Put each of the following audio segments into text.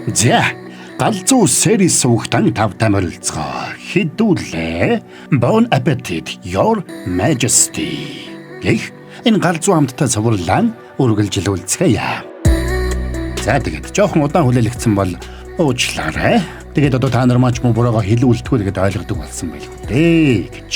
За, галзуу сери сувгтан тавтай морилцгоо. Хэдүүлээ. Bon appetit, your majesty. Гэх энэ галзуу амттай цувралаа үргэлжлүүлцгээе. За, тэгээд жоохон удаан хүлээлгдсэн бол уучлаарай. Тэгээд одоо та нар маань ч мөн буруйгаа хэлүүлдэггүй тэгээд ойлгодог болсон байлгүй дээ гэж.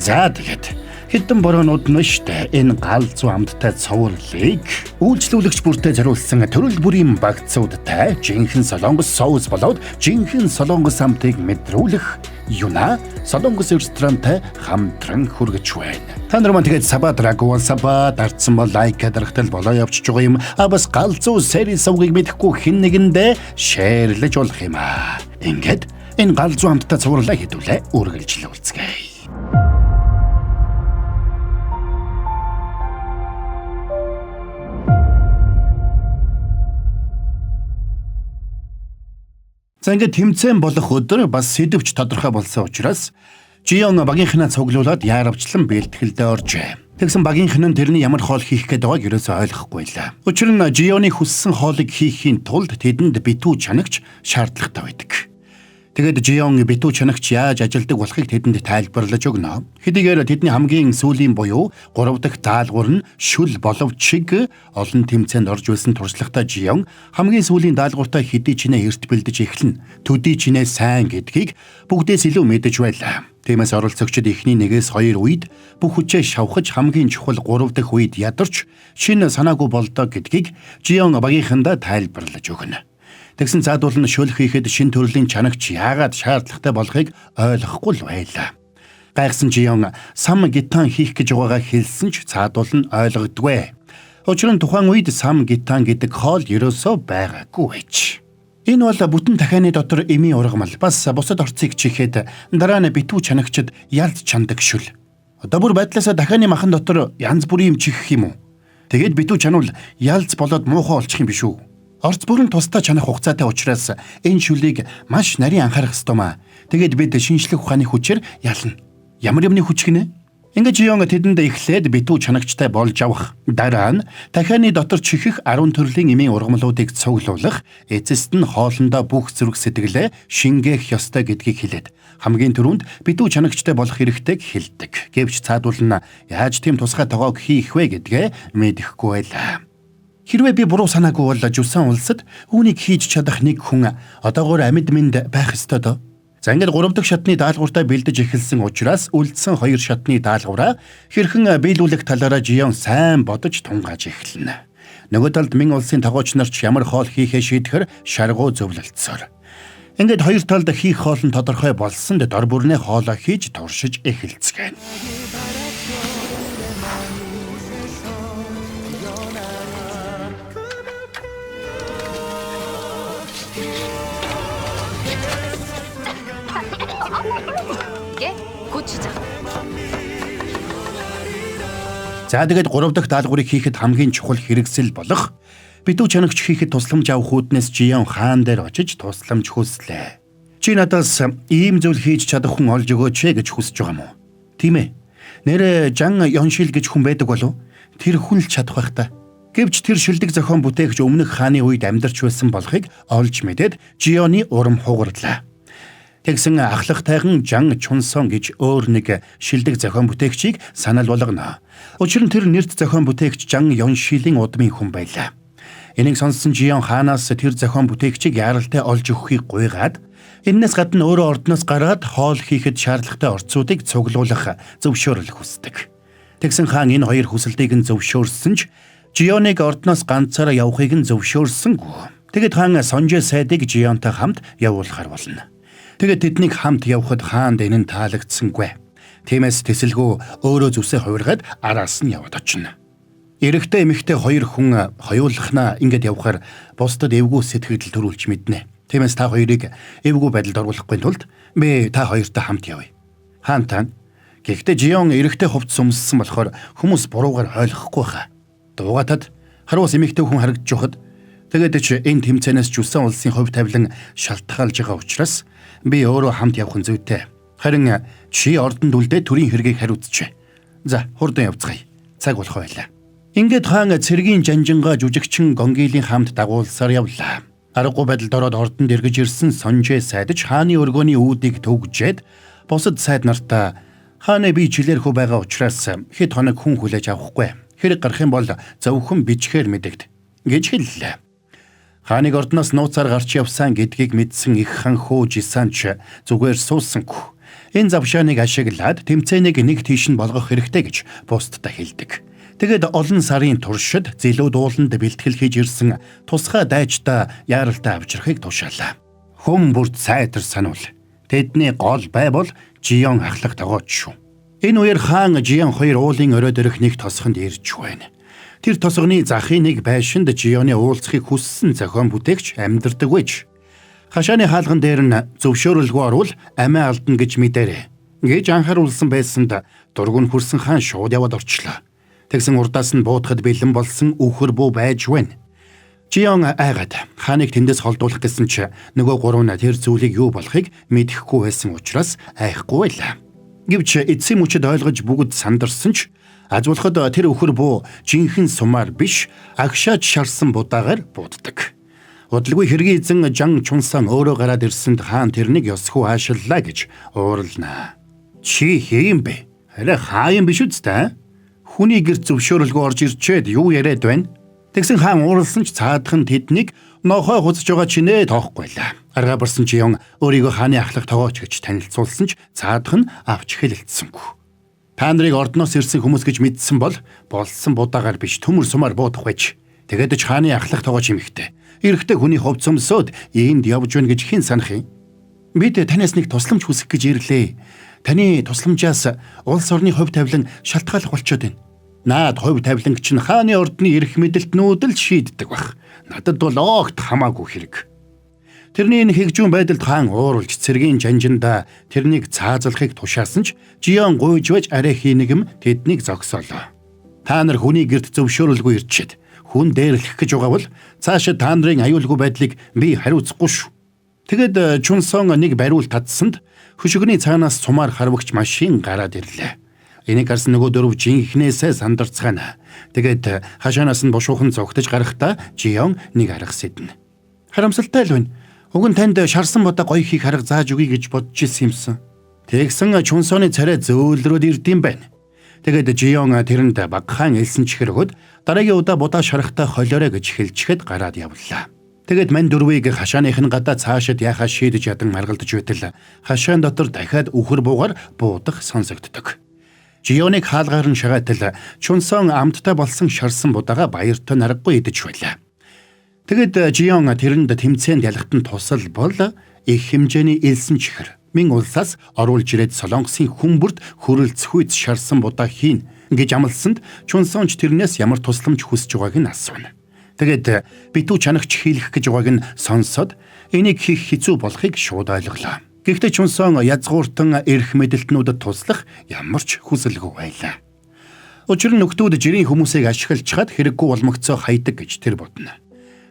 За, тэгээд хэдэн бороонууд нь штэ энэ галзуу амттай цувралыг үйлчлүүлэгч бүртээ зориулсан төрөл бүрийн багцуудтай жинхэнэ солонгос соус болоод жинхэнэ солонгос амтыг мэдрүүлэх Юна солонгос ресторантай хамтран хүргэж байна. Та нар маань тэгээд саба драгуан саба дартсан бол лайк дарахтал болоо явчихж байгаа юм. А бас галзуу сери сувгийг мэдэхгүй хэн нэгэндээ шеэрлэж болох юм аа. Ингээд энэ галзуу амттай цувралаа хэдүүлээ үргэлжлүүлцгээе. За, ингээд тэмцээн болох өдөр бас сэдвч тодорхой болсон учраас Жион багийнхнаа цуглуулад яаравчлан бэлтгэлдээ оржээ. Тэгсэн багийнх нь тэрний ямар хоол хийх гээд байгааг ерөөсөө ойлгохгүй лээ. Учир нь Жионы хүссэн хоолыг хийхийн тулд тэдэнд битүү чанагч шаардлагатай байдаг. Тэгээд Жион битүү чанагч яаж ажилдаг болохыг тэдэнд тайлбарлаж өгнө. Хэдийгээр тэдний хамгийн сүүлийн буюу 3 дахь даалгавар нь шүл боловч шиг олон тэмцээнд орж байсан туршлагатай Жион хамгийн сүүлийн даалгавартаа хэдий чинээ эрт бэлдэж эхлэн төдий чинээ сайн гэдгийг бүгдээс илүү мэдэж байлаа. Тиймээс оролцогчид эхний 1-ээс 2 үед бүх хүчээ шавхаж хамгийн чухал 3 дахь үед ядарч шинэ санаагүй болдоо гэдгийг Жион багийнхандаа тайлбарлаж өгнө. Тэгсэн цаадуул нь шөл хийхэд шин төрлийн чанагч яагаад шаардлагатай болохыг ойлгохгүй л байлаа. Гайхсан Жион сам гитан хийх гэж байгаагаа хэлсэн ч цаадуул нь ойлгодгүй. Учир нь тухайн үед сам гитан гэдэг хоол ерөөсөө байгаагүй байж. Энэ бол бүтэн дахианы дотор эмийн ургамал бас бусад орцыг чихээд дараа нь битүү чанагчид ялд чандаг шүл. Одоо бүр байдлаасаа дахианы махан дотор янз бүрийн юм чихэх юм уу? Тэгээд битүү чанвал ялц болоод муухай болчих юм биш үү? Орц бүрэн тусдаа чанах хугацаатай учраас энэ шүлийг маш нарийн анхаарах ёстой маа. Тэгээд бид шинжлэх ухааны хүчээр ялна. Ямар юмны хүч гинэ? Ингээд Жион тэдэнд эхлээд битүү чанагчтай болж авах. Дараа нь дахианы дотор чихэх 10 төрлийн эмийн ургамлуудыг цуглуулах, эцэст нь хоолндоо бүх зүрх сэтгэлээ шингээх ёстой гэдгийг хэлээд хамгийн түрүүнд битүү чанагчтай болох хэрэгтэйг хэлдэг. Гэвч цаадуул нь яаж тийм тусгай тогоог хийх вэ гэдгээ мэдэхгүй байлаа. Хэрвээ би буруу санаагүй бол Жусан улсад үүнийг хийж чадах нэг хүн одоогоор амьд мэнд байх ёстой доо. За, ингээд 3 дахь шатны даалгавартаа бэлдэж эхэлсэн учраас үлдсэн 2 шатны даалгавраа хэрхэн биелүүлэх талаараа Жион сайн бодож тунгааж эхэлнэ. Нөгөө талд Мин улсын тогооч нар ч ямар хоол хийхээ шийдэхэр шаргуу зөвлөлдсөөр. Ингээд хоёр талд хийх хоол нь тодорхой болсонд дор бүрнээ хоолоо хийж туршиж эхэлцгээнэ. 이게 고추장. За, тэгээд 3 дахь даалгаврыг хийхэд хамгийн чухал хэрэгсэл болох битүү чанагч хийхэд тусламж авах үүднээс Жион хаан дээр очиж тусламж хүслээ. Чи надаас ийм зүйл хийж чадах хүн олж өгөөч гэж хүсэж байгаа юм уу? Тийм ээ. Нэрээ Жан Ёншил гэж хүн байдаг болов? Тэр хүн л чадах байх та. Гэвч тэр шилдэг зохион бүтээгч өмнөх хааны үед амьдарч байсан болохыг олж мэдээд Жионы урам хугарлаа. Тэгсэн ахлах тайхан Жан Чунсон гэж өөр нэг шилдэг зохион бүтээгчийг санал болгоно. Учир нь тэр нэрт зохион бүтээгч Жан Ёншилийн удмын хүн байлаа. Энийг сонссон Жион хаанаас тэр зохион бүтээгчийг яаралтай олж өгөхийг гуйгаад энэс гадна өөрөө ордноос гараад хоол хийхэд шаардлагатай орцуудыг цуглуулах зөвшөөрөл хүсдэг. Тэгсэн хаан энэ хоёр хүсэлтийг нь зөвшөөрсөн ч Жионыг ордноос ганцаараа явахыг нь зөвшөөрсөнгүй. Тэгэд хаан Сонжэ сайдыг Жионтой хамт явуулахар болно. Тэгээд тэднийг хамт явхад хаанд энэ нь таалагдсангүй. Тиймээс тэсэлгүү өөрөө зүсээ хувиргаад араас нь яваад очино. Эрэгтэй эмэгтэй хоёр хүн хоёулахнаа ингээд явхаар бусдад эвгүй сэтгэл төрүүлж мэднэ. Тиймээс та хоёрыг эвгүй байдалд оруулахгүй тулд би та хоёртой хамт явъя. Хаан тань. Гэхдээ Жион эрэгтэй хувцас өмссөн болохоор хүмүүс буруугаар ойлгохгүй хаа. Дуугатад харуус эмэгтэй хүн харагдаж байхад тэгээд ч энэ тэмцээнээс Жусан улсын хувь тавилан шалтгаалж байгаа учраас би өөрөө хамт явах нь зүйтэй. Харин чи ордонд үлдээ төрийн хэргийг хариуцчих. За, хурдан явцгаая. Цаг болох байлаа. Ингээд хаан цэргийн жанжингаа жүжигчин Гонгилийн хамт дагуулсаар явлаа. Аргагүй байдалд ороод ордонд эргэж ирсэн Сонжээ сайдч хааны өргөөний үүдийг төгжээд бусад сайд нартаа хааны би чилээрхүү байгаа учраас хэд хоног хүн хүлээж авахгүй. Хэрэг гарах юм бол зөвхөн бичгээр мэдэгд гэж хэллээ. Хааныг ордноос нууцаар гарч явсан гэдгийг мэдсэн их хан хөө Жисанч зүгээр суусангүй. Энэ завшааныг ашиглаад тэмцээнийг нэг тийш нь болгох хэрэгтэй гэж бусдад хэлдэг. Тэгээд олон сарын туршид зилүүд ууланд бэлтгэл хийж ирсэн тусгай дайчдаа яаралтай авчрахыг тушаалаа. Хүм бүрд сайтар сануул. Тэдний гол бай бол Жион ахлах тогооч шүү. Энэ үеэр хаан Жион хоёр уулын орой дээрх нэг тосгонд ирж байна. Тэр тосгоны захын нэг байшинд Жионы уулзахыг хүссэн зохион бүтээгч амьдардаг байж. Хашааны хаалган дээр нь зөвшөөрөлгүй орвол амиа алдна гэж мэдэрэ гэж анхааруулсан байсанд дургуун хүрсэн хаан шууд яваад орчлоо. Тэгсэн урдаас нь буутахад бэлэн болсон үхэр буу байж байна. Жион айгаад хааныг тэндээс холдуулах гэсэн чи нөгөө гурав нь тэр зүйлийг юу болохыг мэдэхгүй байсан учраас айхгүй байлаа. Гэвч эцсийн мөчөд ойлгож бүгд сандарсан ч азуулахад тэр үхэр буу жинхэнэ сумаар биш агшааж шарсан будаагаар бууддаг. Удалгүй хэргийн эзэн Жан Чунсан өөрөө гараад ирсэнд хаан тэрнийг ёсгүй аашиллаа гэж ууралнаа. Чи хээ юм бэ? Арай хаа юм биш үст та? Хүний гэр зөвшөөрөлгүй орж ирчээд юу яриад байна? Тэгсэн хаан ууралсан ч цаадах нь тэднийг нохой хуцаж байгаа чинээ тоохгүй байлаа. Аргаа барсан Жион өөрийгөө хааны ахлах тогооч гэж танилцуулсан ч цаадах нь авч хэлэлцсэнгүй. Та нарыг ордноос ирсэн хүмүүс гэж мэдсэн бол болсон будаагаар биш төмөр сумаар буудах байж. Тэгээд ч хааны ахлах тогооч эмэгтэй. Эрэгтэй хүний хувц өмсөөд энд явж байна гэж хэн санах юм? Бид танаас нэг тусламж хүсэх гэж ирлээ. Таны тусламжаас улс орны хувь тавилан шалтгааллах болчоод байна. Наад хувь тавиланг чинь хааны ордны эрх мэдэлтнүүд л шийддэг байх. Надад бол огт хамаагүй хэрэг. Тэрний энэ хэгжүүн байдалд хаан уурлж цэргийн жанжиндаа тэрнийг цаазлахыг тушаасан ч Жион гуйж байж арай хийнэгм тэднийг зогсоолоо. Та нар хүний гэрт зөвшөөрөлгүй ирчээд хүн дээрлэх гэж байгаа бол цаашид та нарын аюулгүй байдлыг би хариуцахгүй шүү. Тэгэд Чунсон нэг бариул татсанд хөшигний цаанаас сумаар харвагч машин гараад ирлээ. Энийг харсан нөгөө дөрөв жинхнээсээ сандарцгаана. Тэгээд хашаанаас нь бушуухан зогтож гарахдаа Жион нэг арга сэднэ. Харамсалтай л байна. Уг нь танд шарсан будаа гоё хийх арга зааж өгье гэж бодож ирсэн юмсан. Тэгсэн Чунсоны царай зөөлрөөд ирдэм байна. Тэгээд Жион тэрэнд багахан элсэн чихэр өгөөд дараагийн удаа будаа шарахтаа холиорой гэж хэлчихэд гараад явлаа. Тэгээд мань дөрвийг хашааных нь гадаа цаашид яхаа шийдэж ядан маргалдаж байтал хашаан дотор дахиад үхэр буугаар буудах сонсогддог. Жионыг хаалгаар нь шагаатал Чунсон амттай болсон шарсан будаага баяртай наргагүй идэж байлаа. Тэгэд Жион тэрэнд тэмцээнд ялахт нь тусал бол их хэмжээний элсэн чихэр мэн улсаас оруулж ирээд Солонгосын хүн бүрд хөрөлцөхүйц шарсан будаа хийн гэж амласанд Чунсонч тэрнээс ямар тусламж хүсэж байгааг нь асууна. Тэгээд битүү чанагч хийлгэх гэж байгааг нь сонсоод энийг хийх хэцүү болохыг шууд ойлголоо. Гэхдээ Чунсон язгууртан эрх мэдэлтнүүдэд туслах ямар ч хүсэлгүй байлаа. Учир нь нөхдүүд жирийн хүмүүсийг ашиглаж чад хэрэггүй болмогцоо хайдаг гэж тэр бодно.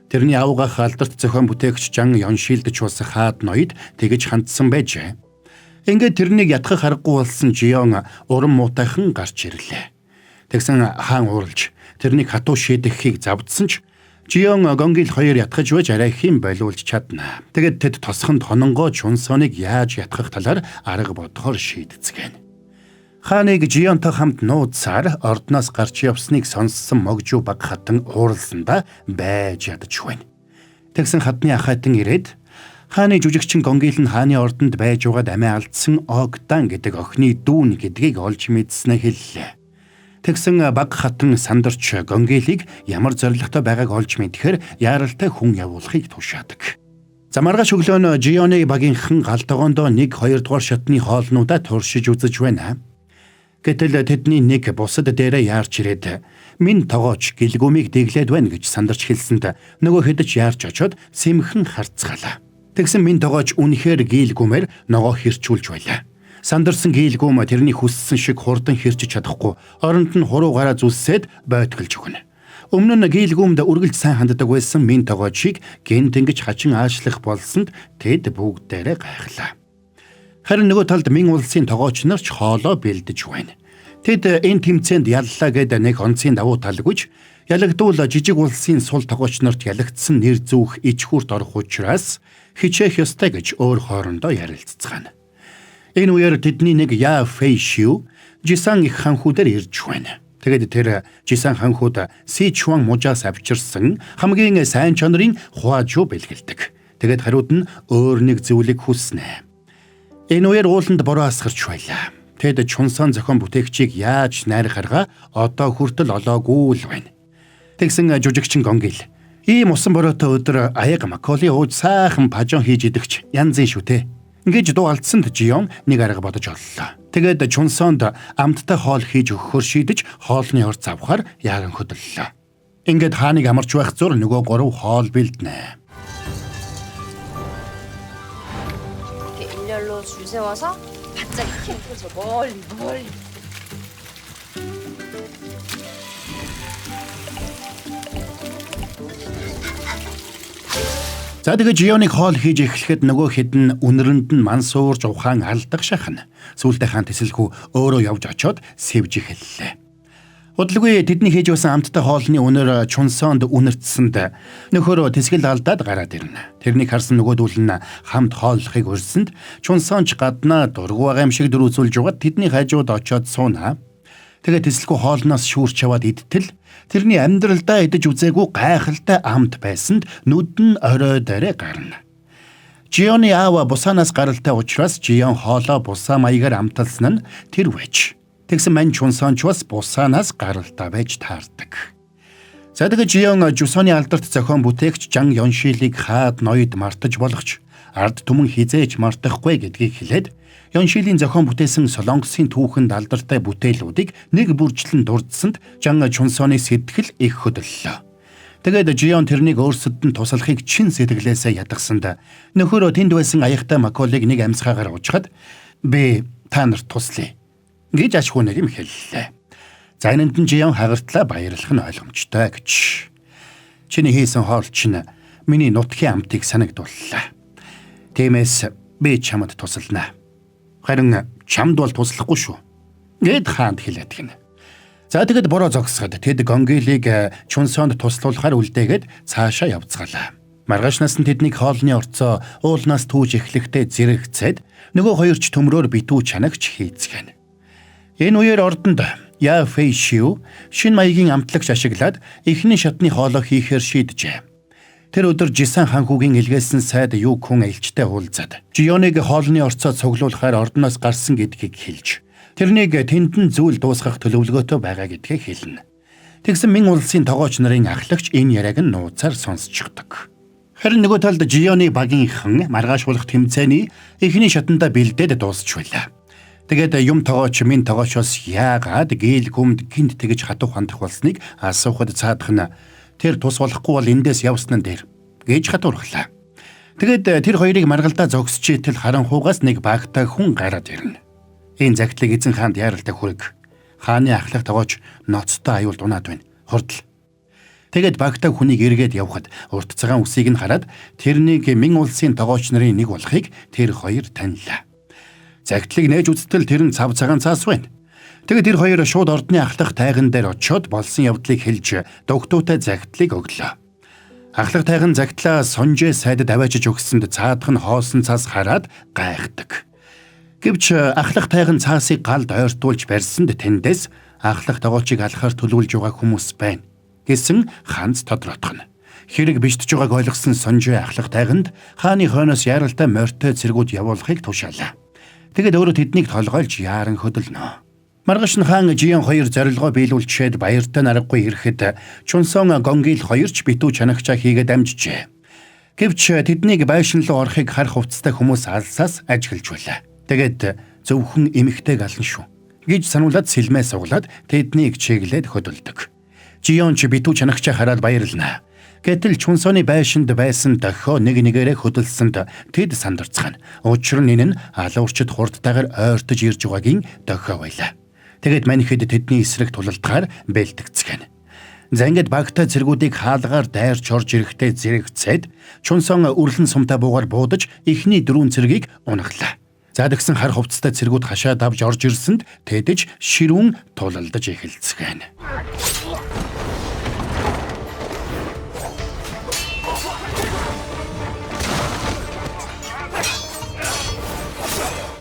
Тэрний авгах алдарт зохион бүтээгч Жан Ёншилдэж бас хаад ноёд тэгэж хандсан байжээ. Ингээд тэрнийг ятгах аргагүй болсон Жион уран муутайхан гарч ирлээ. Тэгсэн хаан ууралж тэрнийг хатуу шийдэхийг завдсан ч Жион Гонгил хоёр ятгах байж арай хэм болиулж чадна. Тэгээд тэд тосхонд хононгоо Чунсоныг яаж ятгах талаар арга бодохоор шийдцгээнэ. Хааныг Жионтой хамт нууцаар ордноос гарч явсныг сонссон Могжуу баг хатан ууралсандаа байж ядаж байна. Тэгсэн хадны ахайтан ирээд хааны жүжигчин Гонгил нь хааны ордонд байж байгаад амиа алдсан Огдан гэдэг охины дүүн гэдгийг олж мэдснээ хэллээ. Тэгсэн баг хатан сандарч Гонгилийг ямар зорилготой байгааг олж мэдхээр яаралтай хүн явуулахыг тушаадаг. За маргааш өглөө нь Жионы багийнхан гал тогоондоо 1 2 дугаар шатны хоолнуудаа туршиж үзэж байна. Гэтэл тэдний нэг бусад дээрээ яарч ирээд минь тогооч гэлгүмийг дэглээд байна гэж сандарч хэлсэнд нөгөө хэдэж яарч очоод сэмхэн харцгаалаа. Тэгсэн минь тогооч үнэхээр гийлгүмээр ногоо хэрчүүлж байлаа. Сандарсан гийлгүм тэрний хүссэн шиг хурдан хэрчиж чадахгүй оронд нь хуруугаараа зүсээд бойтголж өгнө. Өмнө нь гийлгүмд үргэлж сайн ханддаг байсан минь тогоочийг гинт ингэж хачин аашлах болсонд тэд бүгдээрээ гайхлаа. Харин нөгөө талд Мин улсын тогооч нар ч хоолоо бэлдэж байна. Тэд энэ тэмцээнд яллаа гэдэг нэг онцгийн давуу талгүйч Ялагдвал жижиг улсын сул тогооч нарт ялагдсан нэр зүүх ичхүүрт орох учраас хичээх ёстой гэж өөр хоорондоо ярилццгаана. Энэ үеэр тэдний нэг Яа Фэй Шив Жисан их ханхүүдээр ирж байна. Тэгээд тэр Жисан ханхүүд Сичуан мужаас авчирсан хамгийн сайн чанарын хуажуу бэлгэлдэг. Тэгээд хариуд нь өөр нэг зөвлөг хүснэ. Энэ үеэр ууланд бороо асгарч байлаа. Тэд Чунсан зохион бүтээгчийг яаж найрах арга одоо хүртэл олоогүй л байна. Тэгсэн жүжигчин Гонгил ийм усан бороотой өдөр аяга маколи ууж сайхан пажон хийж идэгч янзын шүү те. Ингэж дуу алдсанд Жион нэг арга бодож оллоо. Тэгээд Чунсонд амттай хоол хийж өгөхөөр шийдэж хоолны ор завхаар яаран хөдөллөө. Ингээд хааныг амарч байх зур нөгөө гурав хоол бэлднэ. 이렇게 일렬로 줄 세워서 바짝 이렇게 저 멀리 멀리. За тэгээ Жионыг хоол хийж эхлэхэд нөгөө хэд нь үнэрэнд нь мансуурж ухаан алдах шахна. Сүүлдээ хаан тэсэлхүү өөрөө явж очиод сэвж эхэллээ. Удалгүй тэдний хийж байсан амттай хоолны үнэр Чунсонд үнэртсэнд нөхөрөө тэсгэл алдаад гараад ирнэ. Тэрнийг харсан нөгөөдүүл нь хамт хооллохыг урьсанд Чунсон ч гаднаа дургу байгаа юм шиг дүр үзүүлж угаад тэдний хажууд очиод сууна. Тэгээ тэсэлгүй хоолноос шүүрч яваад идтэл тэрний амьдралдаа идэж үзээгүй гайхалтай амт байсанд нүд нь орой дээрээ гарна. Жионы аав бусаанаас гаралтай учраас Жион хоолоо бусаа маягаар амталсан нь тэр байж. Тэгсэн мань Чунсонч бас бусаанаас гаралтай байж таардаг. За тэгээ Жион Жусоны алдарт зохион бүтээгч Жан Ёншилийг хаад ноёд мартаж болохч ард түмэн хизээж мартахгүй гэдгийг хэлээд Ёншилийн зохион бүтээсэн Солонгосын түүхэнд алдартай бүтээлүүдийг нэг бүржлэн дурдсанд Жан Чунсоны сэтгэл их хөдлөлөө. Тэгээд Жион тэрнийг өөрсдөд нь туслахыг чин сэтгэлээсээ ядгасанд нөхөрөө тэнд байсан аягтай Маколыг нэг амьсгаагаар уужхад би та нарт туслая гэж аш хүнээр юм хэллээ. За энэнд нь Жион хагартлаа баярлах нь ойлгомжтой гэж. Чиний хийсэн хоол чинь миний нутгийн амтыг санагдууллаа. Тиймээс би чамд туслана. Харин чамд бол туслахгүй шүү. Гэт хаанд хэлээд гинэ. За тэгэд бороо зогсоход тэд Гонгилыг Чунсонд туслуулахаар үлдээгээд цаашаа явцгаалаа. Маргаашнаас нь тэднийг хоолны орцоо уулнаас түүж эхлэхдээ зэрэгцээд нөгөө хоёр ч төмрөөр битүү чанагч хийцгэнэ. Энэ үеэр ордонд Яа Фэй Шив шин маягийн амтлагч ашиглаад эхний шатны хоолоо хийхээр шийджээ. Тэр өдөр Жисан ханхүүгийн илгээсэн сайд Ю Күн элчтэй уулзаад Жионыг хоолны орцоо цуглуулахаар ордоноос гарсан гэдгийг хэлж тэрнийг тэнд нь зүйл дуусгах төлөвлөгөөтэй байгаа гэдгийг хэлнэ. Тэгсэн Мин улсын тогооч нарын ахлагч энэ яриаг нь нууцаар сонсчихдог. Харин нөгөө талд Жионы багийнхан маргааш болох тэмцээний эхний шатандаа бэлдээд дуусч байлаа. Тэгээд юм тогооч минь тогоочоос яагаад гээл гүмд гинт тэгж хатуу хандах болсныг асуухад цаадах нь тэр тус болохгүй бол эндээс явсан нь дээр гэж хатуурхлаа. Тэгээд тэр хоёрыг маргалдаа зогсож итэл харанхуугаас нэг багтай хүн гараад ирнэ. Энэ загтлыг эзэн хаанд яаралтай хүрэг. Хааны ахлах тогооч ноцтой аюулд унаад байна. Хурдл. Тэгээд багтай хүнийг эргээд явхад урт цагаан үсийг нь хараад тэрнийг Мин улсын тогооч нарын нэг болохыг тэр хоёр таньлаа. Загтлыг нээж үзтэл тэр нь цав цагаан цаас байна. Тэгээд тэр хоёр шууд ордны ахлах тайган дээр очиод болсон явдлыг хэлж дугтуутай загтлыг өглөө. Ахлах тайган загтлаа Сонжээ сайдад аваачиж өгсөнд цаадах нь хоосон цаас хараад гайхдаг. Гэвч ахлах тайган цаасыг галд ойртуулж барьсанд тэндээс ахлах тогоочийг алхахаар төлөвлөж байгаа хүмүүс байна гэсэн ханц тодроотгоно. Хэрэг бичдэж байгааг ойлгосон Сонжээ ахлах тайганд хааны хойноос яаралтай морьтой цэргүүд явуулахыг тушаалаа. Тэгээд өөрөө тэднийг толгойлж яаран хөдөлнө. Маргааш нь хаан Жион хоёр зорилгоо биелүүлчихэд баяртай наргагүй ирэхэд Чунсон Гонгил хоёр ч битүү чанагчаа хийгээд амжижээ. Гэвч тэднийг байшин руу орохыг харах хувцастай хүмүүс алсаас ажиглаж байлаа. Тэгээд зөвхөн эмэгтэйг ална шүү гэж сануулад сэлмээ суглаад тэднийг чиглээд хөдөлдөг. Жион ч битүү чанагчаа хараад баярлна. Гэтэл Чунсоны байшинд байсан дохио нэг нэгээрээ хөдөлсөнд тэд сандарцгаана. Учир нь энэ нь алуурчид хурдтайгаар ойртож ирж байгаагийн дохио байлаа. Тэгээд маньхэд тэдний эсрэг тулалдахаар бэлтгэцгэнэ. За ингээд багтай цэргүүдийг хаалгаар дайрч орж ирэхдээ зэрэгцээд Чунсон үрлэн сумтай буугаар буудаж эхний дөрвөн цэргийг унахлаа. За тэгсэн хар хувцастай цэргүүд хашаа давж орж ирсэнд тэдэж ширүүн тулалдаж эхэлцгээнэ.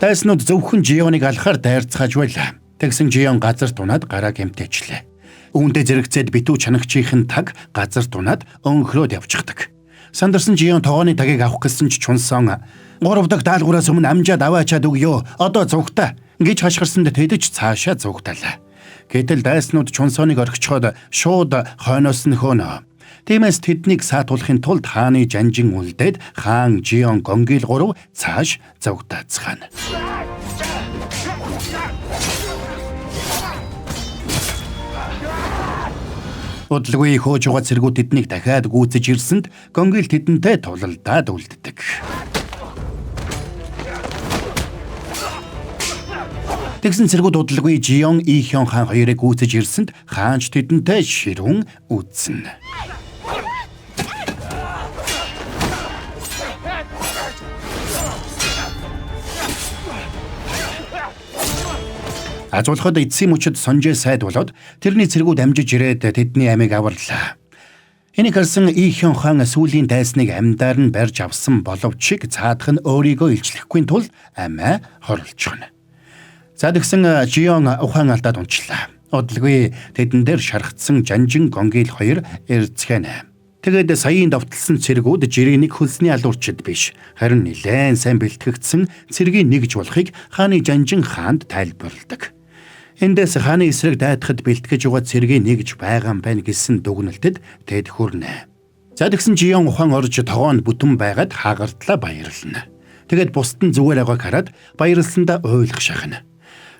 Дайснууд зөвхөн Жионыг алахаар дайрцгааж байлаа. Тэгсэн Жион газар тунаад гараа гэмтээчлээ. Үүнтэй зэрэгцээд битүү чанагчийн таг газар тунаад өнхрөөд явчихдаг. Сандарсан Жион тогооны тагийг авах гэсэн ч Чунсон 3 дахь даалгавраас өмнө амжаад аваачаад өгөө. Одоо зугтаа гэж хашгирсанд тэдэж цаашаа зугтаалаа. Гэтэл дайснууд Чунсоныг орхичход шууд хойноос нь хөөнө. Тиймээс тэднийг саатуулахын тулд хааны жанжин үлдээд хаан Жион Гонгил 3 цааш зугтаацгаана. Удалгүй хөөж байгаа цэргүүд тэднийг дахиад гүйцэж ирсэнд Гонгил тэдэнтэй тулалдаад үлддэг. Тэгсэн цэргүүд удалгүй Жион Ихён хаан хоёрыг гүйцэж ирсэнд хаанч тэдэнтэй ширүүн үтсэн. Азуулахад эцсийн мөчөд Сонжээ сайд болоод тэрний цэргүүд амжиж ирээд тэдний амийг аварлаа. Энийг харсан Ихён хаан сүүлийн дайсныг амьдаар нь барьж авсан боловч шиг цаадах нь өөрийгөө илчлэхгүй тул амиа хорлолчихно. За тэгсэн Жион ухаан алдаад унчлаа. Удалгүй тэдэн дээр шархтсан Жанжин Гонгил хоёр эрцгэнэ. Тэгээд саяын довтлсон цэргүүд жирийн хөлсний алуурчид биш, харин нэлээн сайн бэлтгэгдсэн цэргийн нэгж болохыг хааны Жанжин хаанд тайлбарладаг. Эндээс хааны эсрэг дайтахад бэлтгэж байгаа цэргийн нэгж байгаа юм байна гэсэн дүгнэлтэд тэд хүрнэ. За тэгсэн Жион ухаан орж тогоонд бүтэн байгаад хагартлаа баярлна. Тэгээд бусд нь зүгээр байгааг хараад баярлсандаа уйлах шахна.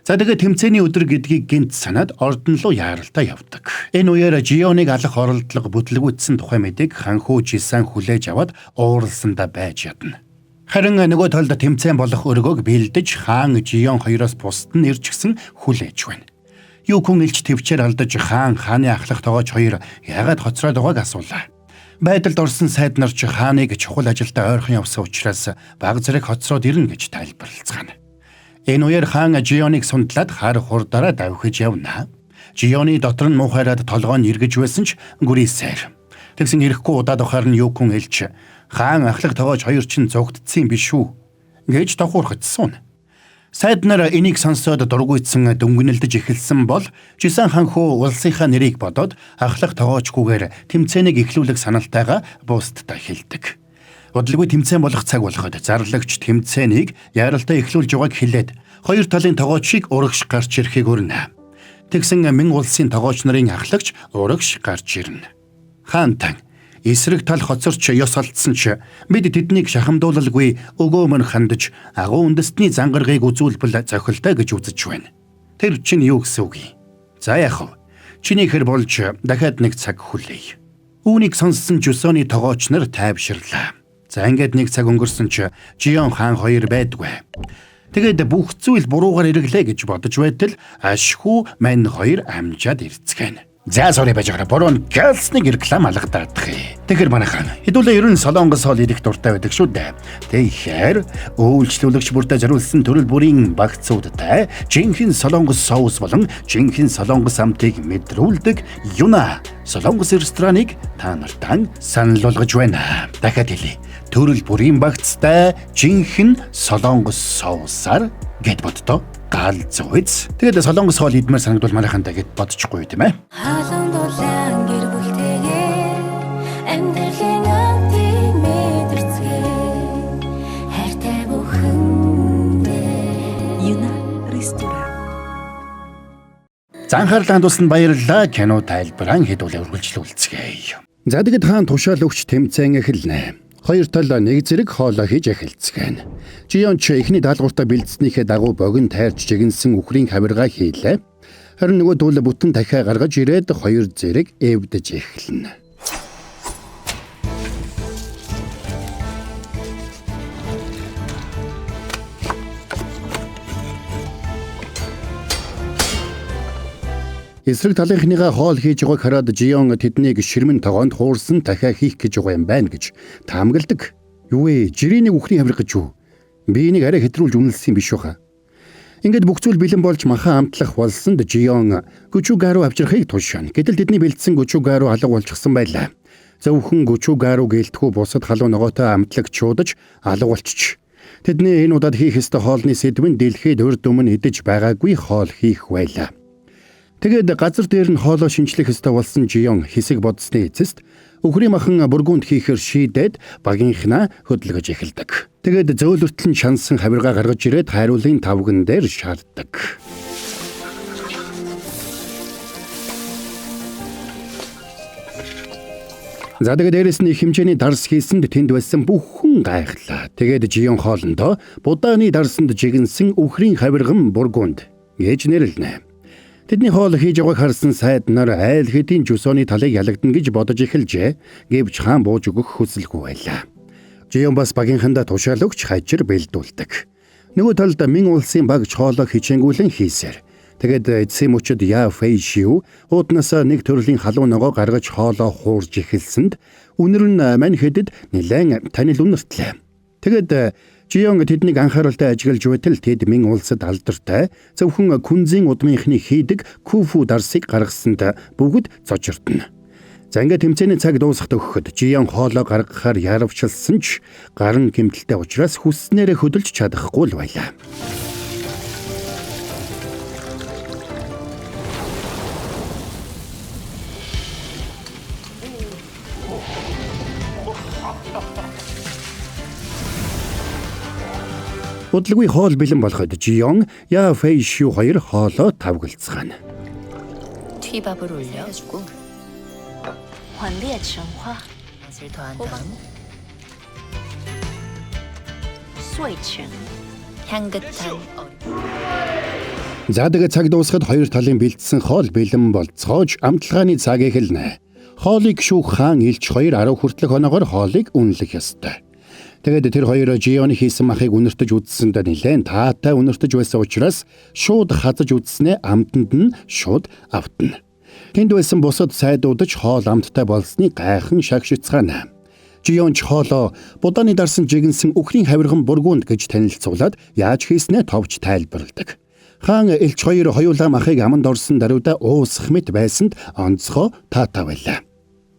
За тэгээд тэмцээний өдөр гэдгийг гинт санаад ордон руу яаралтай явдаг. Энэ үеэр Жионыг алах оролдлого бүтлгүүцсэн тухай мэдээг ханхүү Жисан хүлээж аваад ууралсандаа байж ядна. Харин нөгөө талд тэмцээн болох өргөөг бэлдэж хаан Жион хоёроос бусд нь ирж гисэн хүлээж байна. Юкун элч төвчээр алдаж хаан хааны ахлах тогооч хоёр яагаад хоцроод байгааг асуулаа. Байдалд орсон сайд нар ч хааныг чухал ажилдаа ойрхон явсан учраас баг зэрэг хоцроод ирнэ гэж тайлбарлацгаана. Энэ үеэр хаан Жионыг сундлаад хар хурдаараа давхиж явна. Жионы дотор нь муухайраад толгой нь эргэж байсан ч гүрийсээр. Тэгсэн ирэхгүй удаад байхаар нь Юкун элч хаан ахлах тогооч хоёр чинь зугтдсан биш үү гэж давхуурхаж суuna. Сайд нар энийг сонсоод дургуйцсан дөнгөнөлдөж эхэлсэн бол Жисан ханхүү улсынхаа нэрийг бодоод ахлах тогоочгүйгээр тэмцээнийг эхлүүлэх саналтайгаа бусдад хэлдэг. Удалгүй тэмцээн болох цаг болоход зарлагч тэмцээнийг яаралтай эхлүүлж байгааг хэлээд хоёр талын тогоочийг урагш гарч ирэхийг өрнө. Тэгсэн мэн улсын тогооч нарын ахлагч урагш гарч ирнэ. Хаан тан эсрэг тал хоцорч ёс алдсан ч бид тэднийг шахамдуулалгүй өгөөмөр хандаж агуу үндэстний зангаргийг үзүүлбэл зохилтой гэж үзэж байна. Тэр чинь юу гэсэн үг юм? За яах вэ? Чиний хэр болж дахиад нэг цаг хүлээе. Үүнийг сонссон Жусоны тогооч нар тайвширлаа. За ингээд нэг цаг өнгөрсөн ч Жион хаан хоёр байдгүй. Тэгээд бүх зүйл буруугаар эргэлээ гэж бодож байтал ашгүй мань хоёр амжаад ирцгээнэ. За sorry байж байгаа. Буруу гэлснэг реклам алгадаадах. Тэгэхээр манайхан хэдүүлээ ер нь солонгос хоол идэх дуртай байдаг шүү дээ. Тэгэхээр үйлчлүүлэгч бүртээ зориулсан төрөл бүрийн багцуудтай жинхэнэ солонгос соус болон жинхэнэ солонгос амтыг мэдрүүлдэг Юна солонгос рестораныг та нартаа санал болгож байна. Дахиад хэлье. Төрөл бүрийн багцтай жинхэнэ солонгос соусаар гэд боддоо. Гал зүйц. Тэгээд солонгос хоол идмээр санагдвал манайхантай гэд бодчихгүй тийм ээ. Халуун дулаан гэр бүлтэйгээ амьдралын амтыг мэдэрцгээ хайртай бүхэндээ Юна ресторан. За анхаарлаа хандуулсанд баярлалаа. Кино тайлбараа хэдүүлээ үргэлжлүүлцгээе. За тэгэд хаан тушаал өгч тэмцээн эхэлнэ. Хоёр тал нэг зэрэг хоолоо хийж эхэлцгээнэ. Жион ч эхний даалгавартаа бэлдснийхээ дагуу богино тайрч жигэнсэн үхрийн хавиргаа хийлээ. Харин нөгөө дүүл бүтэн дахиа гаргаж ирээд хоёр зэрэг эвдэж эхэлнэ. Эсрэг талынхныгаа хоол хийж байгааг хараад Жион тэднийг ширмэн тогоонд хуурсан дахиа хийх гэж байгаа юм байна гэж таамагладаг. Юу вэ? Жирийн үхрийн хавирга гэж юу? Би энийг арай хэтрүүлж үнэлсэн юм биш үү? Ингээд бүх зүйл бэлэн болж махан амтлах болсонд Жион гүчүгару авчрахыг тушаана. Гэтэл тэдний бэлдсэн гүчүгару алга болчихсон байлаа. Зөвхөн гүчүгару гэлтгүү бусад халуун ногоотой амтлагч шуудаж алга болчих. Тэдний энэ удаад хийх ёстой хоолны сэдэв нь дэлхийд урд өмнө идэж байгаагүй хоол хийх байлаа. Тэгээд газар дээр нь хоолоо шинчлэх ёстой болсон Жион хэсэг бодсны эцэст үхрийн махан бургунд хийхээр шийдээд багийнхнаа хөдөлгөж эхэлдэг. Тэгээд зөөлртөл нь шансан хавиргаа гаргаж ирээд хайруулын тавган дээр шаарддаг. За тэгээд дээрэс нь их хэмжээний дарс хийсэнд тэнд байсан бүхэн гайхлаа. Тэгээд Жион хоолндоо будааны дарсанд жигэнсэн үхрийн хавирган бургунд гэж нэрлэнэ. Тэдний хоол хийж байгааг харсан сайд нар айл хэдийн жүсөөний талыг ялагдана гэж бодож эхэлжээ. Гэвч хаан бууж өгөх хүсэлгүй байлаа. Жион бас багийнхандаа тушаал өгч хажир бэлдүүлдэг. Нөгөө талд Мин улсын багч хоолоо хичээнгүйлэн хийсээр. Тэгээд эцсийн мөчөд Яа Фэй Шив ууднаасаа нэг төрлийн халуун ногоо гаргаж хоолоо хуурж эхэлсэнд үнэр нь мань хэдэд нэлээд танил үнэртлээ. Тэгээд Жион тэднийг анхааралтай ажиглаж байтал тэд Мин улсад алдартай зөвхөн күнзийн удмынхны хийдэг куфу дарсыг гаргасанд бүгд цочирдно. За ингээд тэмцээний цаг дуусах төгөхөд Жион хоолоо гаргахаар яравчлсан ч гарын гэмтэлтэй учраас хүсснээрээ хөдөлж чадахгүй л байлаа. Удалгүй хоол бэлэн болоход Жион, Яа Фэй Шив хоёр хоолоо тавгалцгаана. 튀밥을 올려주고 黄烈橙花 맛을 더한 다음 碎成 향긋한 얼음. За тэгээд цаг дуусахад хоёр талын бэлдсэн хоол бэлэн болцоож амталгааны цаг эхэлнэ. Хоолыг шүүх хаан элч хоёр 10 хүртэлх оноогоор хоолыг үнэлэх ёстой. Тэгээд тэр хоёр Жионы хийсэн махыг үнэртэж үзсэндээ нэлээд таатай үнэртэж байсан учраас шууд хазаж үзснээ амтанд нь шууд автна. Тэнд байсан бусад сайдууд ч хоол амттай болсныг гайхан шагшицгаана. Жион ч хоолоо будааны дарсан жигэнсэн үхрийн хавирган бургунд гэж танилцуулаад яаж хийснээ товч тайлбарладаг. Хаан элч хоёр хоёулаа махыг аманд орсон даруйда уусах мэт байсанд онцгой таатай байлаа.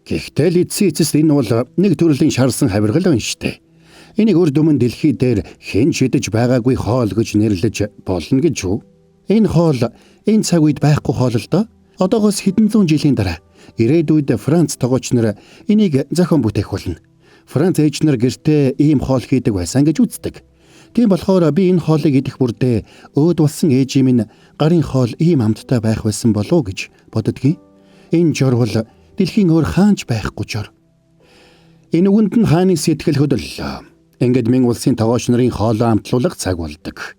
Гэхдээ л эцсийн эцэст энэ бол нэг төрлийн шарсан хавиргал байна штэ. Энийг урд өмнө дэлхий дээр хэн ч идэж байгаагүй хоол гэж нэрлэж болно гэж юу? Энэ хоол энэ цаг үед байхгүй хоол л доо. Одоогоос хэдэн зуун жилийн дараа ирээдүйд Франц тогооч нар энийг зохион бүтээх болно. Франц ээж нар гэртээ ийм хоол хийдэг байсан гэж үздэг. Тийм болохоор би энэ хоолыг идэх бүрдээ өөд болсон ээжийн минь гарын хоол ийм амттай байх байсан болов уу гэж боддгийн. Энэ жорвол дэлхийн өөр хаанч байхгүй жор. Энэ үгэнд нь хааны сэтгэл хөдлөлөө. Ингээд Мин улсын тогооч нарын хоолоо амтлуулах цаг болдог.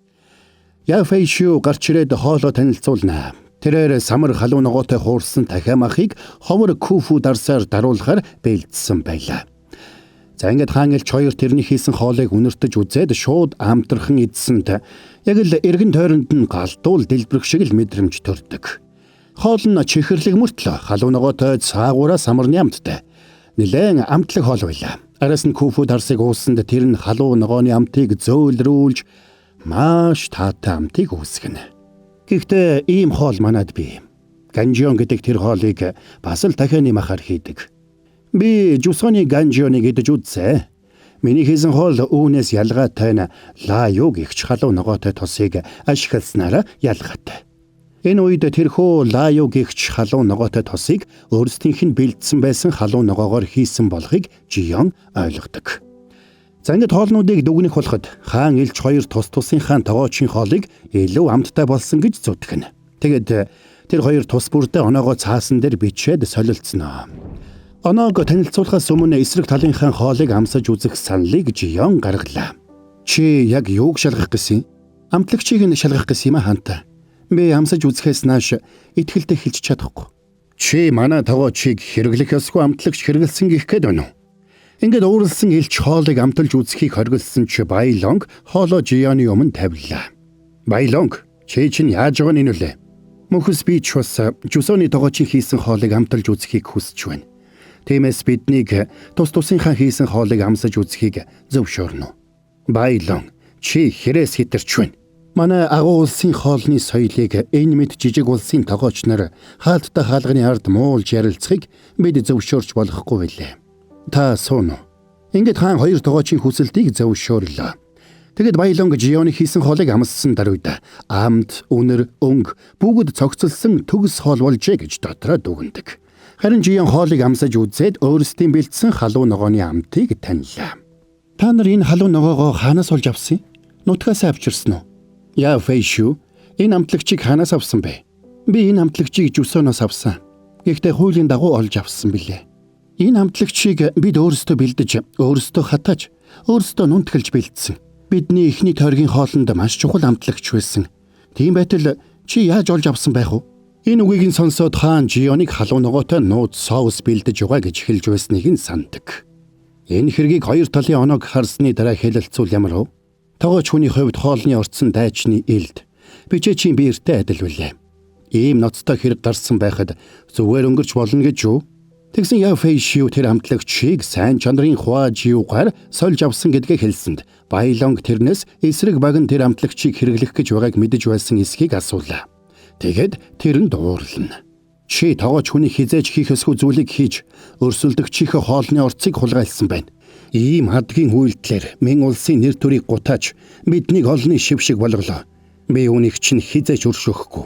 Яа Фэй Шив гарч ирээд хоолоо танилцуулна. Тэрээр самар халуун ногоотой хуурсан дахиа махыг ховор куфу дарсаар даруулахар бэлдсэн байлаа. За ингээд хаан элч хоёр тэрний хийсэн хоолыг үнэртэж үзээд шууд амтрхан идсэнд яг л эргэн тойронд нь галдуул дэлбэрэх шиг л мэдрэмж төрдөг. Хоол нь чихэрлэг мөртлөө халуун ногоотой цаагаараа самарны амттай. Нилээн амтлаг хоол байлаа. Араас нь куфу дарсыг ууссанд тэр нь халуун ногооны амтыг зөөлрүүлж маш таатай амтыг үүсгэнэ. Гэхдээ ийм хоол манад бий. Ганжион гэдэг тэр хоолыг бас л дахианы махаар хийдэг. Би жусганы ганжионыг идэж үзсэн. Миний хийсэн хоол үүнээс ялгаатай нь лаа юу гихч халуун ногоотой тосыг ашигласнараа ялгаатай. Энэ үед тэрхүү лаа юу гихч халуун ногоотой тосыг өөрсдийнх нь бэлдсэн байсан халуун ногоогоор хийсэн болохыг Жион ойлгодог. За ингээд хоолнуудыг дүгнэх болоход хаан элч хоёр тус тусынхаа тогоочийн хоолыг илүү амттай болсон гэж зүтгэнэ. Тэгээд тэр хоёр тус бүрдээ оноогоо цаасан дээр бичээд солилцсноо. Оноог танилцуулахаас өмнө эсрэг талынхаа хоолыг амсаж үзэх саналыг Жион гаргалаа. Чи яг юуг шалгах гэсэн? Амтлагчийг нь шалгах гэсэн юм а хаантай. Би амсаж үзэхээс нааш итгэлтэй хэлж чадахгүй. Чи манай тогоочийг хэрэглэх ёсгүй амтлагч хэрэгэлсэн гих гээд байна уу? Ингээд ууралсан элч хоолыг амталж үзэхийг хоригдсон чи Байлонг хоолоо Жионы өмнө тавилаа. Байлонг, чи чинь яаж байгаа нь энэ үлээ? Мөхөс би ч бас жусооны тогоочийн хийсэн хоолыг амталж үзэхийг хүсэж байна. Тиймээс биднийг тус тусынхаа хийсэн хоолыг амсаж үзэхийг зөвшөөрнө. Байлон, чи хэрээс хитэрч байна. Манай агуу улсын хоолны соёлыг энэ мэд жижиг улсын тогооч нар хаалттай хаалганы ард муулж ярилцахыг бид зөвшөөрч болохгүй байлээ. Та сууна уу? Ингээд хаан хоёр тогоочийн хүсэлтийг зөвшөөрлөө. Тэгэд Баялонг Жионы хийсэн хоолыг амссан даруйд амт, үнэр, өнгө бүгд цогцолсон төгс хоол болжээ гэж дотроо дүгнэдэг. Харин Жион хоолыг амсаж үзээд өөрсдийн бэлдсэн халуун ногооны амтыг танилаа. Та нар энэ халуун ногоогоо хаанаас олж авсан юм? Нутгаас авчирсан уу? Яа Фэйшү, энэ амтлагчийг хаанаас авсан бэ? Би энэ амтлагчийг Жусоноос авсан. Гэхдээ хуулийн дагуу олж авсан билээ. Энэ амтлагчийг бид өөрсдөө бэлдэж, өөрсдөө хатааж, өөрсдөө нунтгэлж бэлдсэн. Бидний эхний тойргийн хоолнд маш чухал амтлагч байсан. Тийм байтал чи яаж олж авсан байх вэ? Энэ үгийг нь сонсоод хаан Жионыг халуун ногоотой нууц соус бэлдэж байгаа гэж хэлж байсныг нь сандаг. Энэ хэргийг хоёр талын оноог харсны дараа хэлэлцүүл ямар вэ? Тогооч хүний хувьд хоолны орцсон дайчны илд бичээчийн биертэй адил билээ. Ийм ноцтой хэрэг гарсан байхад зүгээр өнгөрч болно гэж юу? Тэгсэн Яв Фэйшиу тэр амтлагчийг сайн чанарын хуа жиугаар сольж авсан гэдгээ хэлсэнд Баялонг тэрнээс эсрэг баг нь тэр амтлагчийг хэрэглэх гэж байгааг мэдэж байсан эсхийг асуулаа. Тэгэд тэр нь дуурлана. Чи тогооч хүний хизээж хийх ёсгүй зүйлийг хийж өрсөлдөгчийнхээ хоолны орцыг хулгайлсан байна. Ийм хадгийн үйлдэлээр Мин улсын нэр төрийг гутааж биднийг олонний шив шиг болголоо. Би үүнийг чинь хизээж өршөөхгүй.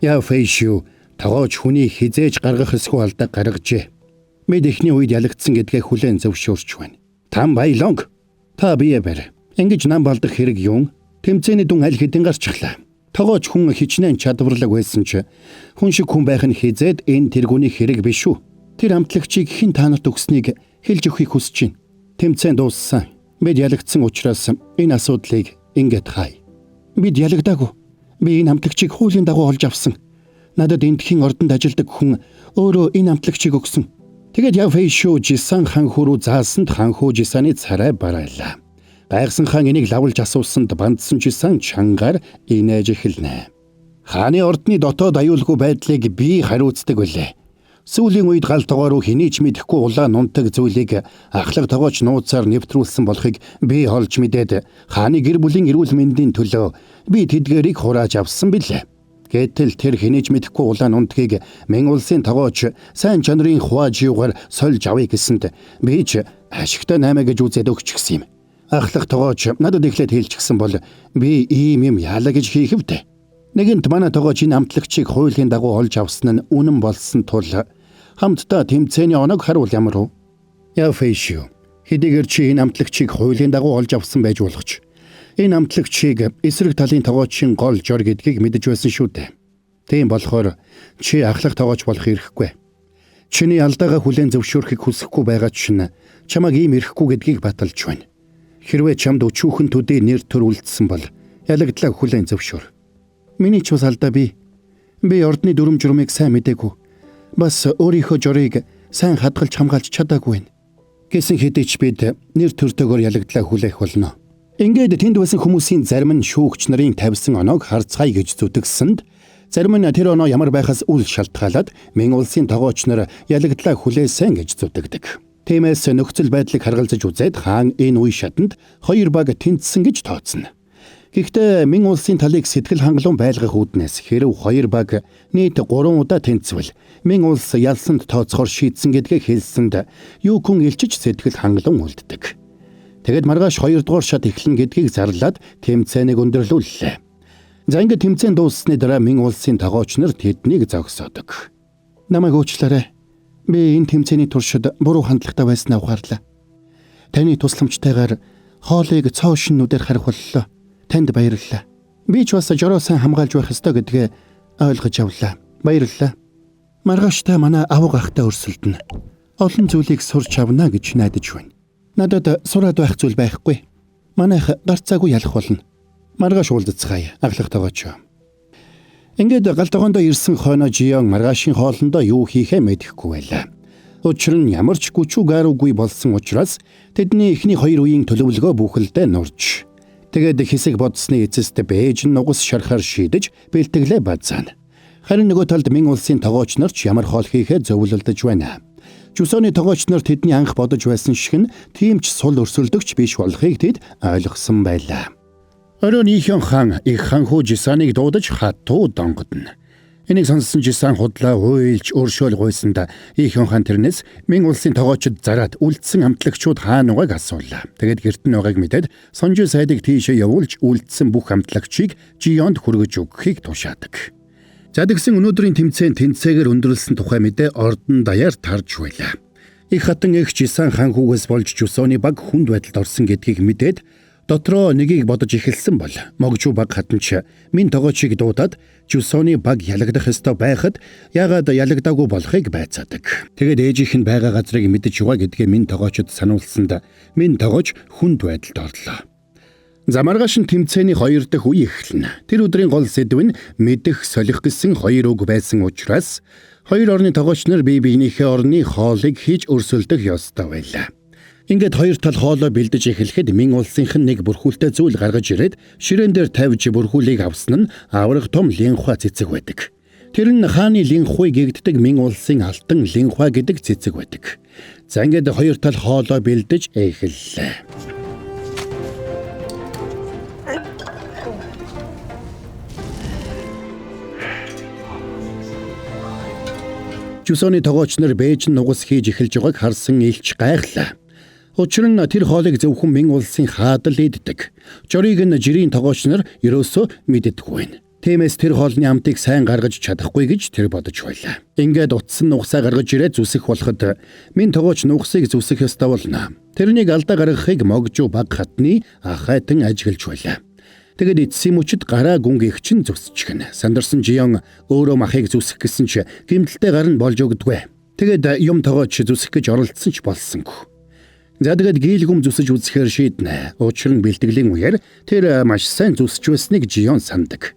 Яв Фэйшиу тогооч хүний хизээж гаргах ёсгүй алдаа гаргажээ. Бид эхний үед ялагдсан гэдгээ хүлээн зөвшөөрч байна. Там Баялонг та бие барь. Ингэж нам балдах хэрэг юм? Тэмцээний дүн аль хэдийн гарчглаа. Тогооч хүн хичнээн чадварлаг байсан ч хүн шиг хүн байх нь хизээд энэ тэргүүний хэрэг биш үү? Тэр амтлагчийг хэн та нарт өгснийг хэлж өгөхийг хүсэж байна. Тэмцээн дууссан. Бид ялагдсан учраас энэ асуудлыг ингээд хай. Бид ялагдаагүй. Би энэ амтлагчийг хуулийн дагуу олж авсан. Надад эндхийн ордонд ажилладаг хүн өөрөө энэ амтлагчийг өгсөн. Тэгээд Яв Фэйшү Жисан хан хөрөө заасанд хан хүү Жисаны царай барайлаа. Гайхсан хаан энийг лавлж асуусанд бандсан Жисан чангаар инээж эхэлнэ. Хааны ордны дотоод аюулгүй байдлыг би хариуцдаг билээ. Сүүлийн үед гал тогоо руу хэний ч мэдэхгүй улаан нунтаг зүйлийг ахлах тогооч нууцаар нэвтрүүлсэн болохыг би олж мэдээд хааны гэр бүлийн эрүүл мэндийн төлөө би тэдгээрийг хурааж авсан билээ. Гэтэл тэр хэний ч мэдэхгүй улаан нунтгийг Мин улсын тогооч сайн чанарын хуа жиугаар сольж авъя гэсэнд би ч ашигтай наймаа гэж үзээд өгчихсэн юм. Ахлах тогооч надад эхлээд хэлчихсэн бол би ийм юм яалаа гэж хийх вдэ. Нэгэнт манай тогооч энэ амтлагчийг хуулийн дагуу олж авсан нь үнэн болсон тул хамтдаа тэмцээний оноог харуул ямар вэ? Яв Фэйшиу, хэдийгээр чи энэ амтлагчийг хуулийн дагуу олж авсан байж болох ч энэ амтлагчийг эсрэг талын тогоочийн гол жор гэдгийг мэдэж байсан шүү дээ. Тийм болохоор чи ахлах тогооч болох эрхгүй. Чиний алдаагаа хүлээн зөвшөөрөхийг хүсэхгүй байгаа чинь чамайг ийм эрхгүй гэдгийг баталж байна. Хэрвээ чамд өчүүхэн төдий нэр төр үлдсэн бол ялагдлаа хүлээн зөвшөөр. Миний ч бас алдаа би. Би ордны дүрм журмыг сайн мдээгүй. Бас өөрийнхөө жорыг сайн хадгалж хамгаалж чадаагүй байна. Гэсэн хэдий ч бид нэр төртэйгээр ялагдлаа хүлээх болно. Ингээд тэнд байсан хүмүүсийн зарим нь шүүгч нарын тавьсан оноог харцгаая гэж зүтгэсэнд зарим нь тэр оноо ямар байхаас үл шалтгаалаад Мин улсын тогооч нар ялагдлаа хүлээсэн гэж зүтгэдэг. Тиймээс нөхцөл байдлыг харгалзаж үзээд хаан энэ үе шатанд хоёр баг тэнцсэн гэж тооцно. Гэхдээ Мин улсын талыг сэтгэл хангалуун байлгах үүднээс хэрв хоёр баг нийт 3 удаа тэнцвэл Мин улс ялсанд тооцохоор шийдсэн гэдгээ хэлсэнд Юкун илчиж сэтгэл хангалуун үлддэг. Тэгэд маргааш 2 дугаар шат эхлэн гэдгийг зарлаад тэмцээнийг өндөрлүүллээ. За ингээд тэмцээн дууссаны дараа Мин улсын тогооч нар тэднийг зогсоодог. Намайг уучлаарай. Би энэ тэмцээний туршид буруу хандлагатай байснаа ухаарлаа. Таны тусламжтайгаар хоолыг цоо шиннүүдээр харах боллоо. Танд баярлалаа. Би ч бас жороо сайн хамгаалж байх ёстой гэдгээ ойлгож авлаа. Баярлалаа. Маргааш та манай авга ахтай өрсөлдөнө. Олон зүйлийг сурч авна гэж найдаж байна. Надад сураад байх зүйл байхгүй. Манайх гарцаагүй ялах болно. Маргааш уулзцгаая. Ахлах тогооч. Ингээд гал тогоондоо ирсэн хойно Жион маргаашийн хоолндоо юу хийхээ мэдэхгүй байлаа. Учир нь ямар ч гүчүү гаруугүй болсон учраас тэдний эхний хоёр үеийн төлөвлөгөө бүхэлдээ нурж. Тэгээд хэсэг бодсны эцэст Бээж нь нугас шархаар шийдэж бэлтгэлээ базаана. Харин нөгөө талд Мин улсын тогооч нар ч ямар хоол хийхээ зөвлөлдөж байна. Жусооны тогооч нар тэдний анх бодож байсан шиг нь тийм ч сул өрсөлдөгч биш болохыг тэд ойлгосон байлаа. Оройн Ихэн хаан их ханхүү Жисаныг дуудаж хатуу донгодно. Энийг сонссон Жисан худлаа уйлж өршөөл гуйсанд Ихэн хаан тэрнээс Мин улсын тогоочд зараад үлдсэн амтлагчуд хаана байгааг асуулаа. Тэгээд гэрт нь байгааг мэдээд Сонжи сайдыг тийшээ явуулж үлдсэн бүх амтлагчийг Жионд хүргэж өгөхийг тушаадаг. За тэгсэн өнөөдрийн тэмцээн тэнцээгээр өндөрлсөн тухай мэдээ ордон даяар тарж байлаа. Их хатан эгч Жисан хаан хүүгээс болж Жусооны баг хүнд байдалд орсон гэдгийг мэдээд дотроо нэгийг бодож эхэлсэн бол Могжуу баг хатанч Мин тогоочийг дуудаад Жусооны баг ялагдах ёстой байхад яагаад ялагдаагүй болохыг байцаадаг. Тэгээд ээжийнх нь байгаа газрыг мэдэж байгаа гэдгээ Мин тогоочд сануулсанд Мин тогооч хүнд байдалд орлоо. За маргааш нь тэмцээний хоёр дахь үе эхэлнэ. Тэр өдрийн гол сэдэв нь мэдэх, солих гэсэн хоёр үг байсан учраас хоёр орны тогооч нар бие биенийхээ орны хоолыг хийж өрсөлдөх ёстой байлаа. Ингээд хоёр тал хоолой бэлдэж эхлэхэд Мин улсынх нь нэг бүрхүүлтэй зүйл гаргаж ирээд ширээн дээр тавьж бүрхүүлийг авсан нь аврах том линхва цэцэг байдаг. Тэр нь хааны линхвыг гэгддэг Мин улсын алтан линхва гэдэг цэцэг байдаг. За ингээд хоёр тал хоолой бэлдэж эхэллээ. Жусооны тогооч нар Бээжин нугас хийж эхэлж байгааг харсан элч гайхлаа. Учир нь тэр хоолыг зөвхөн Мин улсын хаадал иддэг. Жорыг нь жирийн тогооч нар ерөөсөө мэддэггүй байна. Тиймээс тэр хоолны амтыг сайн гаргаж чадахгүй гэж тэр бодож байлаа. Ингээд утсан нугасаа гаргаж ирээд зүсэх болоход Мин тогооч нугасыг зүсэх ёстой болно. Тэрнийг алдаа гаргахыг Могжуу баг хатны ахайтан ажиглаж байлаа. Тэгээд эцсийн мөчид гараа гүн гихч нь зүсчихнэ. Сандарсан Жион өөрөө махыг зүсэх гэсэн чи гэмтэлтэй гар нь болж өгдөггүй. Тэгээд юм тогооч зүсэх гэж оролдсон ч болсонгүй. За тэгээд гийлгүм зүсэж үзэхээр шийднэ. Учир нь бэлтгэлийн үеэр тэр маш сайн зүсэж байсныг Жион сандаг.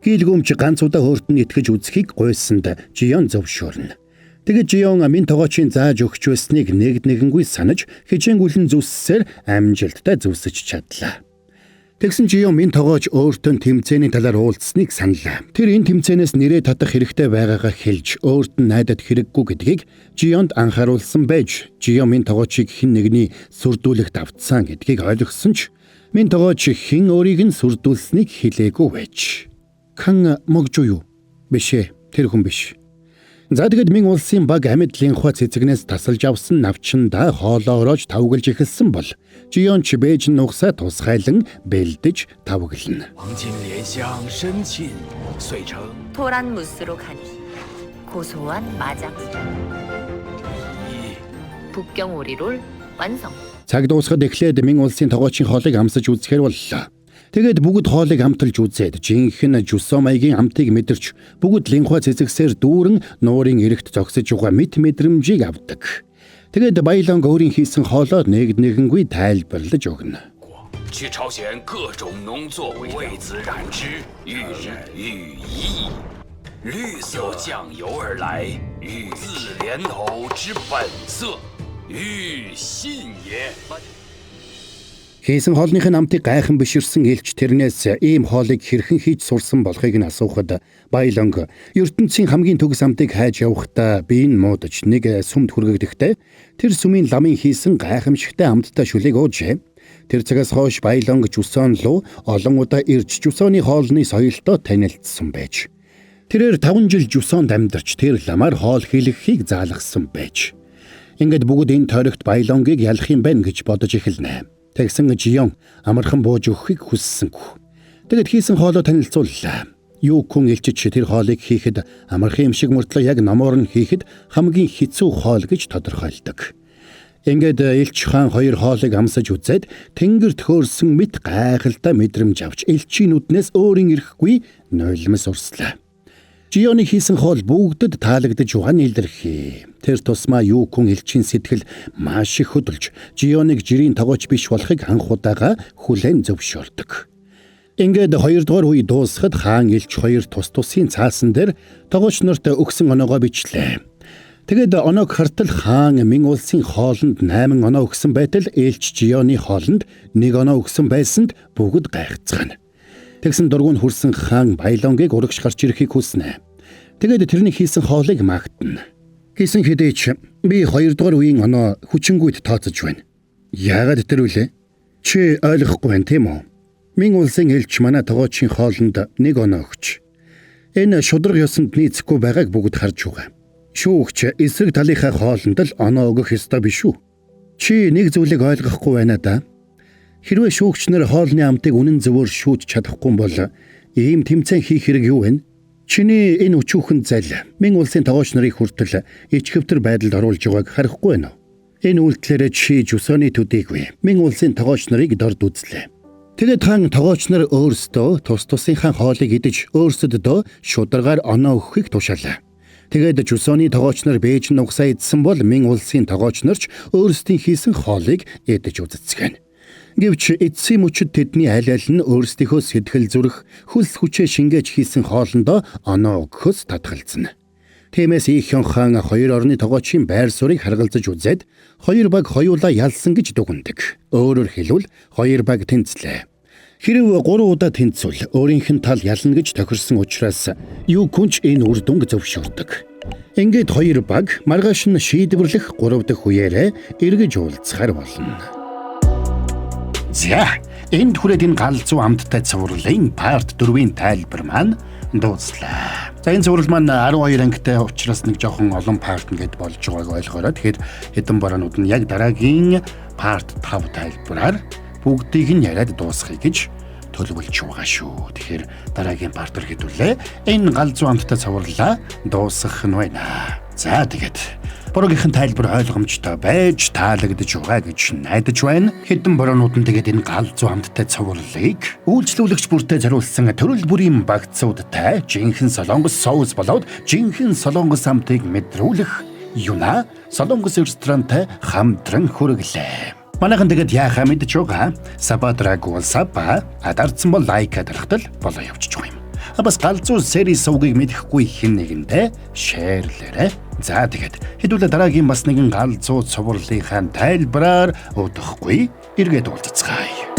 Гийлгүмч ганц удаа хөөрт нь итгэж үзэхийг гуйсанд Жион зөвшөөрнө. Тэгээд Жион Мин тогоочийн зааж өгч байсныг нэг нэгэнгүй санаж хичээнгүлэн зүссээр амжилттай зүсэж чадлаа. Тэгсэн Жион Мин тогооч өөртөө тэмцээний талаар уулзсныг саналаа. Тэр энэ тэмцээнээс нэрээ татах хэрэгтэй байгаагаа хэлж өөрт нь найдаад хэрэггүй гэдгийг Жионд анхааруулсан байж Жион Мин тогоочийг хэн нэгний сүрдүүлэгт автсан гэдгийг ойлгосон ч Мин тогооч хэн өөрийг нь сүрдүүлсэнийг хэлээгүй байж. Кан Могжуу юу? Биш ээ, тэр хүн биш. За тэгэд Мин улсын баг амьд линхва цэцэгнээс тасалж авсан навчандаа хоолоо ороож тавгалж эхэлсэн бол Жион ч Бээжин нугасаа тусгайлан бэлдэж тавглана. 토란 무스로 가니 고소한 마장 북경 오리롤 완성. Цаг дуусахад эхлээд Мин улсын тогоочийн хоолыг амсаж үзэхээр боллоо. Тэгээд бүгд хоолыг амталж үзээд жинхэнэ Жусоо маягийн амтыг мэдэрч бүгд линхва цэцэгсээр дүүрэн нуурын эрэгт зогсож байгаа мэт мэдрэмжийг авдаг. Тэгээд Баялонг өөрийн хийсэн хоолоо нэг нэгэнгүй тайлбарлаж өгнө. 去朝鲜各种农作物为子染之，与羽翼，绿色酱油而来，与自莲藕之本色，欲信也。 Хийсэн хоолных нь амтыг гайхан биширсэн элч тэрнээс ийм хоолыг хэрхэн хийж сурсан болохыг нь асуухад Баялонг ертөнцийн хамгийн төгс амтыг хайж явахдаа би нь муудаж нэг сүмд хүргэгдэхдээ тэр сүмийн ламын хийсэн гайхамшигтай амттай шүлийг уужээ. Тэр цагаас хойш Баялонг Жусон руу олон удаа ирж Жусооны хоолны соёлтой танилцсан байж. Тэрээр 5 жил Жусоонд амьдарч тэр ламаар хоол хийлгэхийг заалгасан байж. Ингээд бүгд энэ тойрогт Баялонгийг ялах юм байна гэж бодож эхэлнэ. Тэгсэн Жион амархан бууж өгөхийг хүссэнгүй. Тэгэд хийсэн хоолоо танилцууллаа. Юу хүн элчиж тэр хоолыг хийхэд амархан юм шиг мөртлөө яг номоор нь хийхэд хамгийн хэцүү хоол гэж тодорхойлдог. Ингээд элч хаан хоёр хоолыг амсаж үзээд тэнгэрт хөөрсөн мэт гайхалтай мэдрэмж авч элчийн нүднээс өөрийн эрэхгүй нулимс урслаа. Жионы хийсэн хоол бүгдэд таалагдаж байгаа нь илэрхий. Тэр тусмаа юу хүн элчийн сэтгэл маш их хөдөлж Жионыг жирийн тогооч биш болохыг анх удаага хүлээн зөвшөөрдөг. Ингээд хоёрдугаар үе дуусахад хаан элч хоёр тус тусын цаасан дээр тогооч нарт өгсөн оноогоо бичлээ. Тэгээд оноог хартал хаан Мин улсын хоолнд 8 оноо өгсөн байтал элч Жионы хоолнд 1 оноо өгсөн байсанд бүгд гайхацгаана. Тэгсэн дургуун хүрсэн хаан Баялонгийг урагш гарч ирэхийг хүснэ. Тэгээд тэрний хийсэн хоолыг магтана. Гэсэн хэдий ч би хоёрдугаар үеийн оноо хүчингүйд тооцож байна. Яагаад тэр үлээ? Чи ойлгохгүй байна тийм үү? Мин улсын элч манай тогоочийн хоолнд 1 оноо өгч. Энэ шударга ёсонд нийцэхгүй байгааг бүгд харж байгаа. Шүүгч эсрэг талынхаа хоолнд л оноо өгөх ёстой биш үү? Чи нэг зүйлийг ойлгохгүй байна да. Хэрвээ шүүгч нар хоолны амтыг үнэн зөвөөр шүүж чадахгүй бол ийм тэмцээн хийх хэрэг юу вэ? Чиний энэ өчүүхэн зал мэн улсын тогооч нарыг хүртэл ичхэвтер байдалд оруулж байгааг харахгүй байна уу? Энэ үйлдэлээрээ чи Жусоны төдийгүй мэн улсын тогооч нарыг дорд үзлээ. Тэгээд хаан тогооч нар өөрсдөө тус тусынхаа хоолыг идэж өөрсдөдөө шударгаар оноо өгөхийг тушаалаа. Тэгээд Жусоны тогооч нар Бээжин нугасаа идсэн бол мэн улсын тогооч нар ч өөрсдийн хийсэн хоолыг идэж үзэцгэнэ. Гэвч эцсийн мөчид тэдний аль аль нь өөрсдийнхөө сэтгэл зүрх, хөлс хүчээ шингээж хийсэн хоолндоо оноо өгөхөөс татгалзна. Тиймээс Ийхён хаан хоёр орны тогоочийн байр суурийг харгалзаж үзээд хоёр баг хоёулаа ялсан гэж дүгнэдэг. Өөрөөр хэлбэл хоёр баг тэнцлээ. Хэрв 3 удаа тэнцвэл өөрийнх нь тал ялна гэж тохирсон учраас юу күнч энэ үр дүнг зөвшөөрдөг. Ингээд хоёр баг маргааш нь шийдвэрлэх 3 дахь үеэрээ эргэж уулзахар болно. За, энд хүрээд энэ галзуу амттай цувралын part 4-ийн тайлбар маань дууслаа. За энэ цуврал маань 12 ангитай учраас нэг жоохон олон part ингээд болж байгааг ойлгоорой. Тэгэхээр хэдэн бараанууд нь яг дараагийн part 5 тайлбараар бүгдийг нь яриад дуусгая гэж төлөвлөж байгаа шүү. Тэгэхээр дараагийн part аар хэдүүлээ. Энэ галзуу амттай цувралаа дуусгах нь байна. За тэгээд борогийнхэн тайлбар ойлгомжтой байж таалагдж байгаа гэж найдаж байна. Хэдэн бороонууд нь тэгээд энэ галзуу амттай цувралыг үйлчлүүлэгч бүртээ зориулсан төрөл бүрийн багцуудтай жинхэнэ солонгос соус болоод жинхэнэ солонгос амтыг мэдрүүлэх Юна солонгос ресторантай хамтран хүргэлээ. Манайхан тэгээд яахаа мэдж байгаа. Сабадраг бол саба, адарсан бол лайк дарахтал болоо явчих юм. Бас галзуу сери сувгийг мэдэхгүй хэн нэгэндээ шеэрлээрэй. За тэгээд хэдүүлээ дараагийн бас нэгэн галзуу цувралынхаа тайлбараар удахгүй эргээд уулзцгаая.